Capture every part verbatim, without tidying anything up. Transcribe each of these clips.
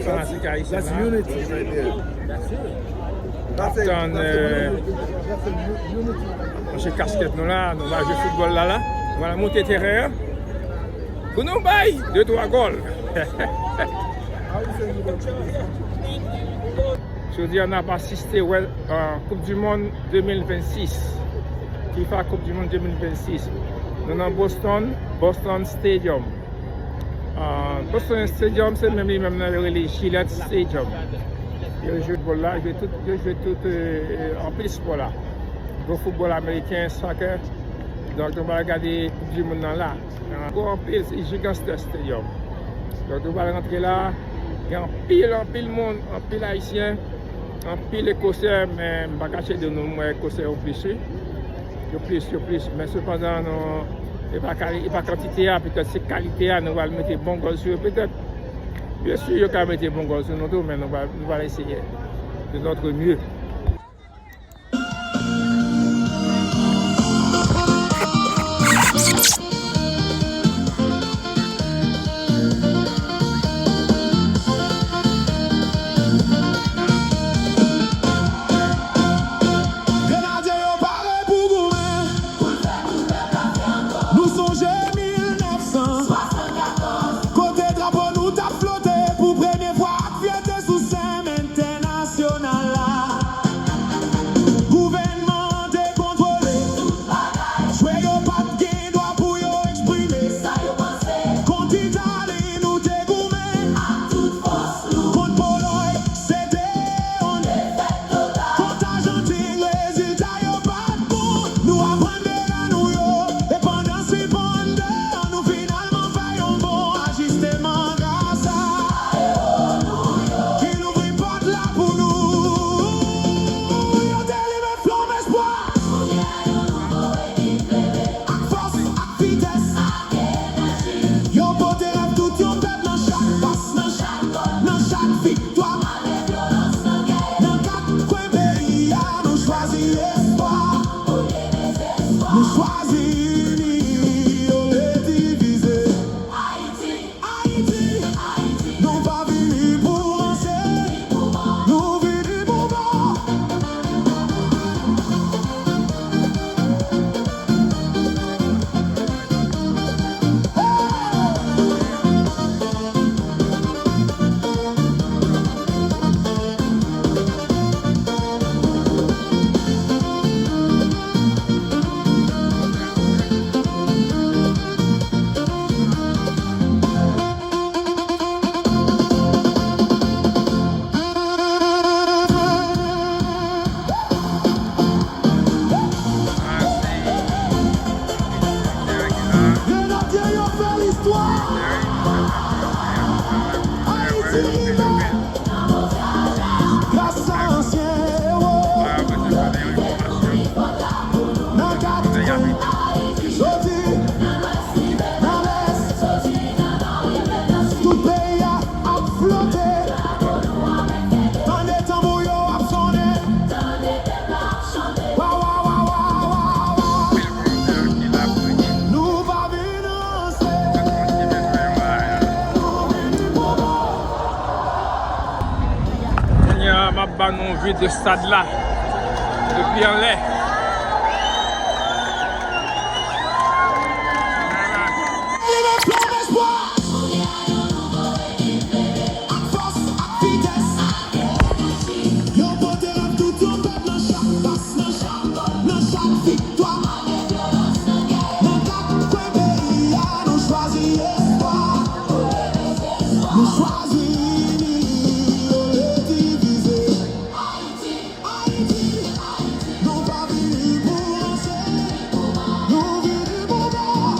Fanatik ayisyen la. N ap tann, euh, monchè, kaskèt nou la, nou va jwe foutbòl la, la. Nou va monte teren an pou nou bay de twa gòl. Jodi a, n ap asiste wè, euh, Koup di Mond de mil vennsis. FIFA Koup di Mond de mil vennsis. Nou nan Boston, Boston Stadium. Ah, Boston Stadium, se menm li menm nan yo rele Gillette Stadium. Yo jwe foutbòl la, jwe tout, yo jwe tout, euh, euh, anpil spò la. Gwo foutbòl ameriken, soccer. Donk, nou pral gade Koup di Mond nan la. Ah, gwo anpil, se Gigantster Stadium. Donk, nou pral rantre la, gen anpil, anpil moun, anpil Ayisyen. Anpil Ekosè, men m pa kache de nou, m wè Ekosè yo plis, wi. Yo plis, yo plis. Men sepandan, nou, e pa kali-, e pa kantite a, petèt se kalite a, nou pral mete bon gòl sou yo, petèt. Byen si, yo ka mete bon gòl sou nou tou, men nou pral, nou pral eseye de notre mieux. Grenadye yo pare pou goumen. Nou sonje mil nèf san, kote drapo nou t ap flote pou premye fwa ak fyète sou sèn entènasyonal la. Gouvènman an te kontwole. Jwè yo pa t gen dwa pou yo eksprime sa yo panse. Kont Itali, nou te goumen ak tout fòs nou. Kont Polòy, se te yon defèt total. Kont Ajantin, rezilta yo pa t bon. Nou aprann de erè nou yo. E pandan sipon de an, nou finalman fè yon bon ajisteman gras a ki louvri pòt la pou nou. Yo te limen flanm espwa. Ak fòs, ak vitès. Yo pote rèv tout yon pèp nan chak pas, nan chak gòl, nan chak viktwa. Nan kat kwen peyi a, nou chwazi espwa. Nou chwazi ini olye divize. Ayiti, nou pa vini pou ranse, nou vini pou bon. Grenadye yo fè listwa. Ayiti rive. Gras a ansyen ewo. Nan kat kwen, soti nan lès. Tout peyi a ap flote. Tande tanbou yo ap sonnen. Wa, wa, wa. Nou pa vin ranse. Kounye a, m ap ba nou vi de stad la depi anlè. Ak fòs, ak vitès. Yo pote rèv tout yon pèp nan chak pas, nan chak gòl, nan chak viktwa. Nan kat kwen peyi a, nou chwazi espwa. Nou chwazi ini olye divize. Ayiti, nou pa vini pou ranse, nou vini pou bon.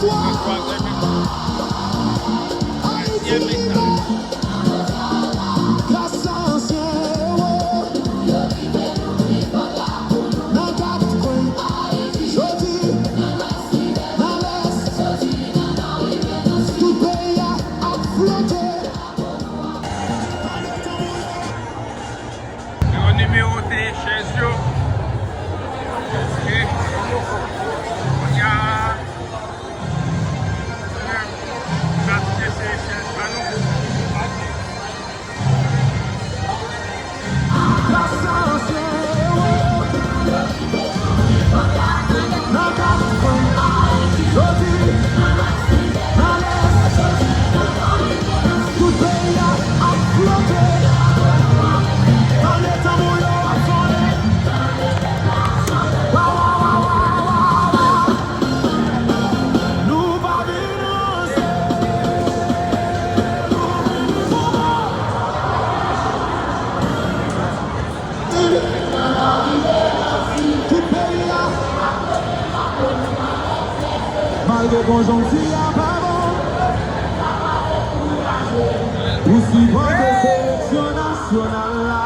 Twazyèm eta. Gras a ansyen ewo, nan kat kwen, jodi, nan lès, tout peyi a ap flote. Yo nimewote chèz yo. E kounye a, n ap eseye chèz pa nou. Tout peyi a ap flote. Tande tanbou yo ap sonnen. Wa, wa, wa, wa, wa, wa. Nou pa vin ranse. Nou vin pou bon. Tout peyi a. Malgre konjonkti a pa bon, pou sipòte seleksyon nasyonal la.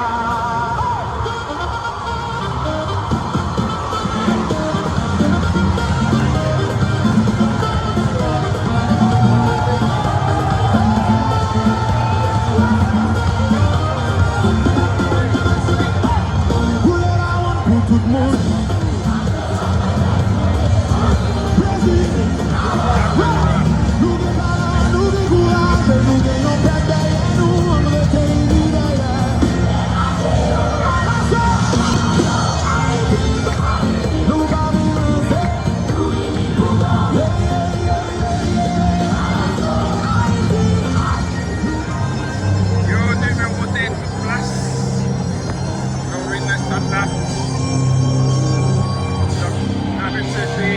Koulè lawonn pou tout moun. Brezil, nou gen talan, nou gen kouraj, nou gen yon pèp dèyè nou, ann rete ini dèyè. Nou pa vin ranse. Yo nimewote tout plas. Yo vin nan estad la. Donk, n ap eseye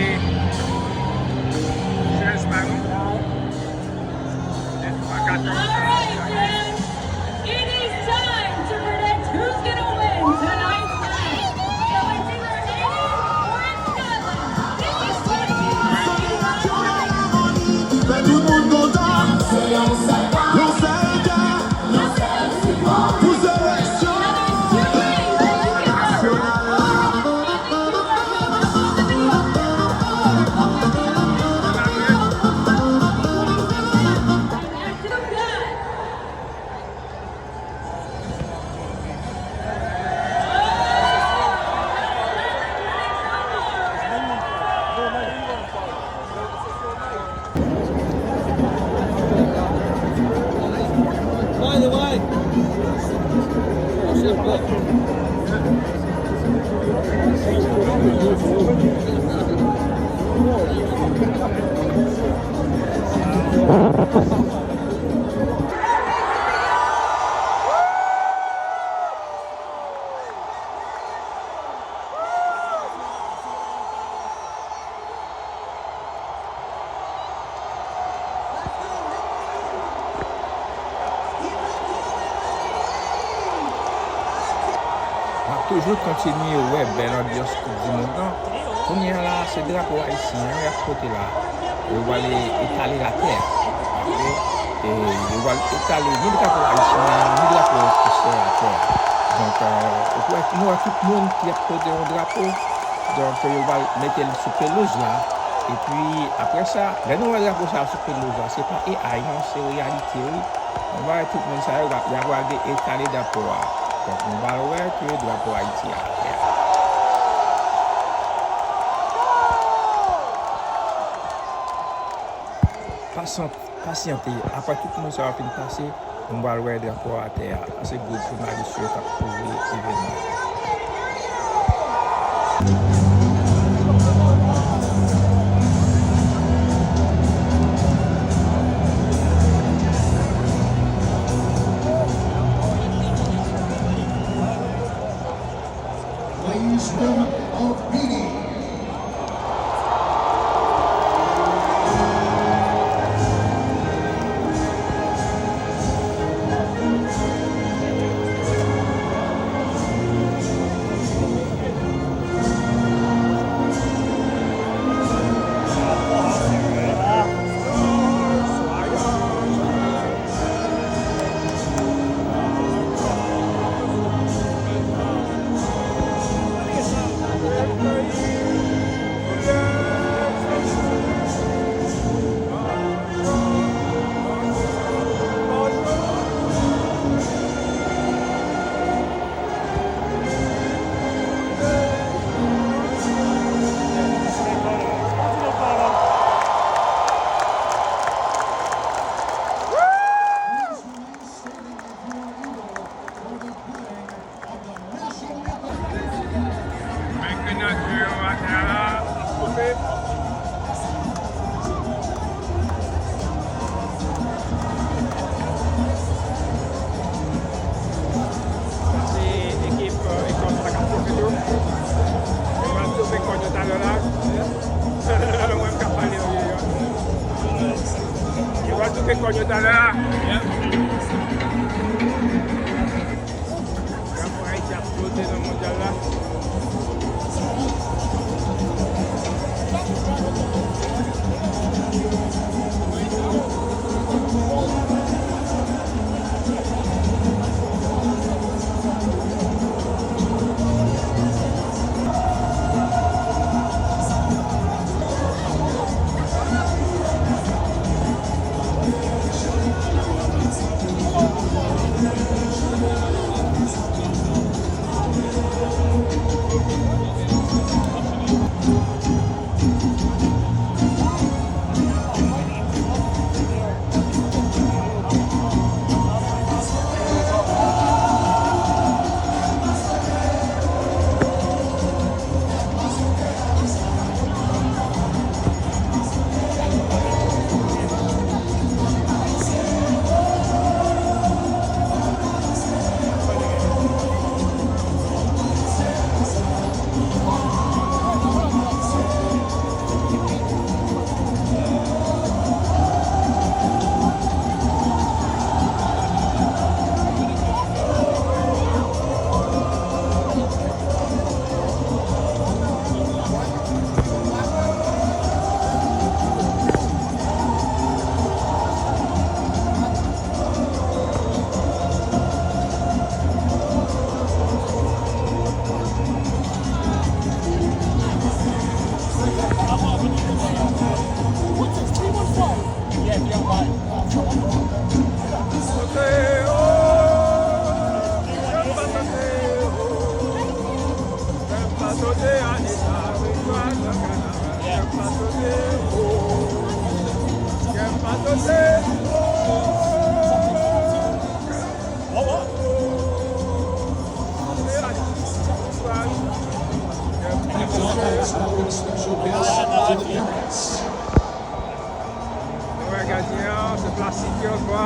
chèz pa nou. All right, fans. It is time to predict who's gonna win tonight's match. So it's either Annie or it's Skylar. This is Fè tout moun kontan. Yon sèl kè. Pou seleksyon nasyonal la. N ap toujou kontinye wè bèl anbyans Koup di Mond lan. Kounye a la, se drapo ayisyen an y ap pote la. Yo pral etale atè. E yo pral etale ni drapo ayisyen an, ni drapo ekwosfè atè a. Donk, euh, ou wè, nou wè tout moun ki ap pote yon drapo. Donk, yo pral mete l sou pelouz la. Epi, apre sa, lè nou wè drapo sa a sou pelouz la, se pa A I non, se reyalite, wi. Nou va wè tout moun sa yo, y ap, y ap pral de-, etale drapo a. Donk, nou pral wè ke drapo Ayiti a atè a. Pasan-, pasyante, apre tout moun sa yo fin pase, nou pral wè drapo a atè a. Sa se gwoup jounalis yo k ap kouvri evènman an. Players from Albania. Konn yo talè a. Drapo Ayiti ap flote nan mondyal la. Nou wè gadyen an, se plastik yo ankò.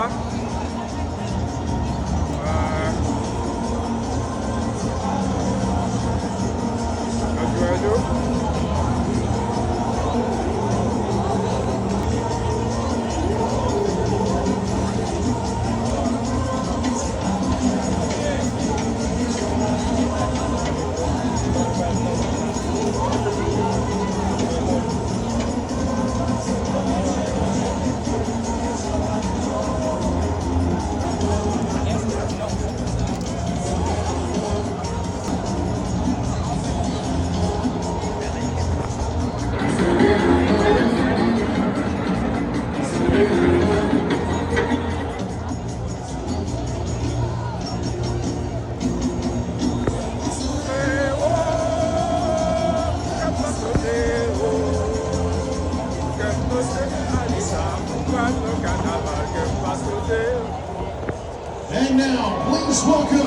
And now, please welcome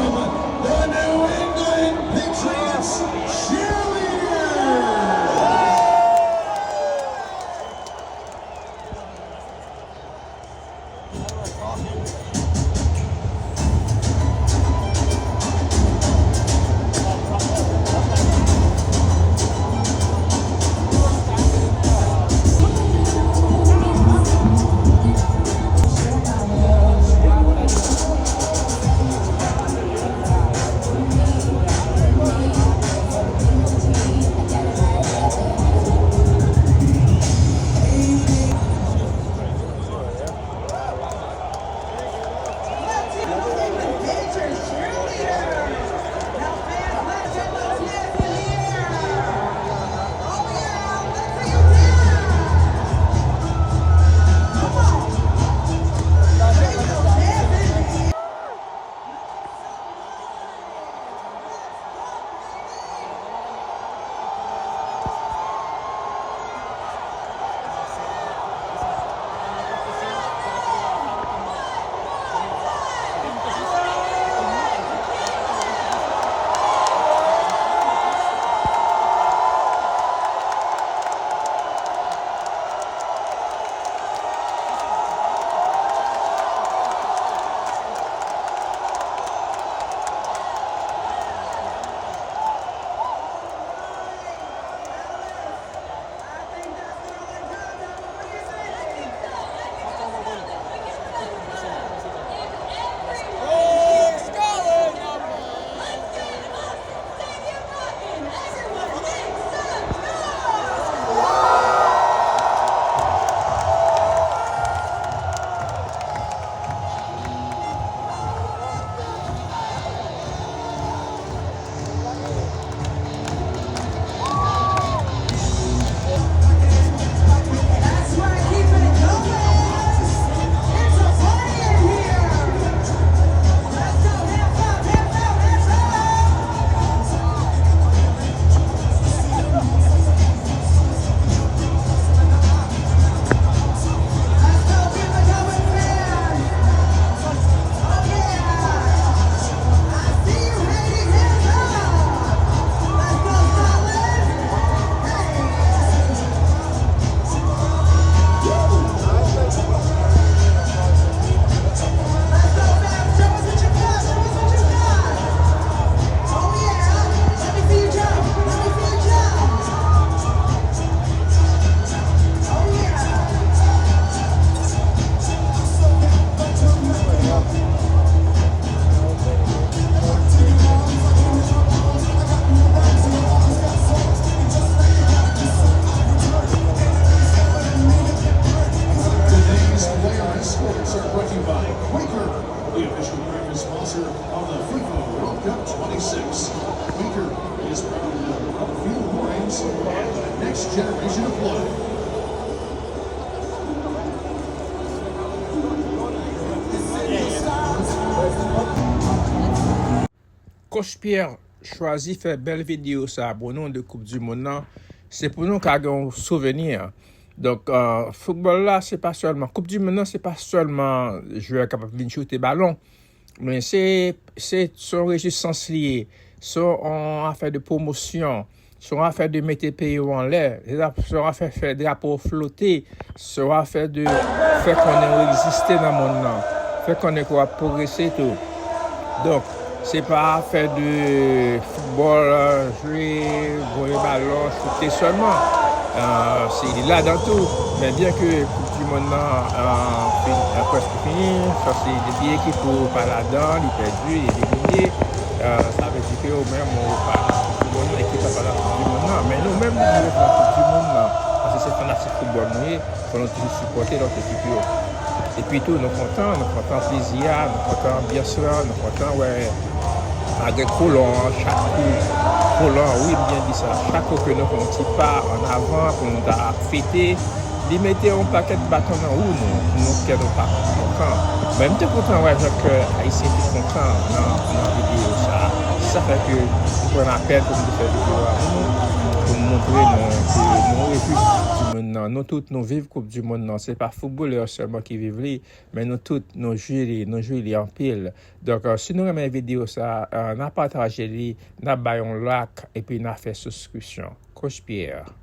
the New England Patriots cheerleaders! Coach Pierre chwazi fè bèl videyo sa pou nou de Koup di Mond nan. Se pou nou ka gen yon souveni. Donk, euh, foutbòl la, se pa sèlman, Koup di Mond nan, se pa sèlman jwè k ap vin choute balon, men se, se, se yon rejisans li ye, se yon afè de pwomosyon, se yon afè de mete peyi w anlè, se yon afè fè drapo w flote, se yon afè de fè konnen w egziste nan mond nan, fè konnen ke w ap pwogrese tou. Donk, se pa afè de foutbòl, jwe, voye balon, choute sèlman. Euh, se li ladan tou. Men byen ke Koup di Mond nan, euh, fin, euh, prèske fini, sa se depi ekip ou pa ladan, li pèdi, li elimine. Euh, sa vle di ke ou menm ou pa nan Koup di Mond nan, ekip la pa nan Koup di Mond nan. Men nou menm, nou nan Koup di Mond nan. Paske se fanatik foutbòl nou ye, fò nou toujou sipòte lòt ekip yo. Epi tou, nou kontan, nou kontan plezi a, nou kontan anbyans lan, nou kontan wè, malgre kolon an, chak kou, kolon an, wi, m byen di sa, chak kou ke nou fè yon ti pa ann avan pou nou ta fete, li mete yon pakèt baton nan wou nou, pou nou kè nou pa kontan. Men m te kontan wè jan ke Ayisyen te kontan nan, nan videyo sa a. Se sa fè ke m pran lapèn pou m te fè videyo a pou nou, pou m montre nou ke nou rejwi Koup di Mond nan. Nou tout, nou viv Koup di Mond nan. Se pa foutbolè sèlman ki viv li, men nou tout, nou jwi li, nou jwi li anpil. Donk, euh, si nou renmen videyo sa a, euh, n a pataje li, n a bay yon like, epi n a fè sibskripsyon. Coach Pierre.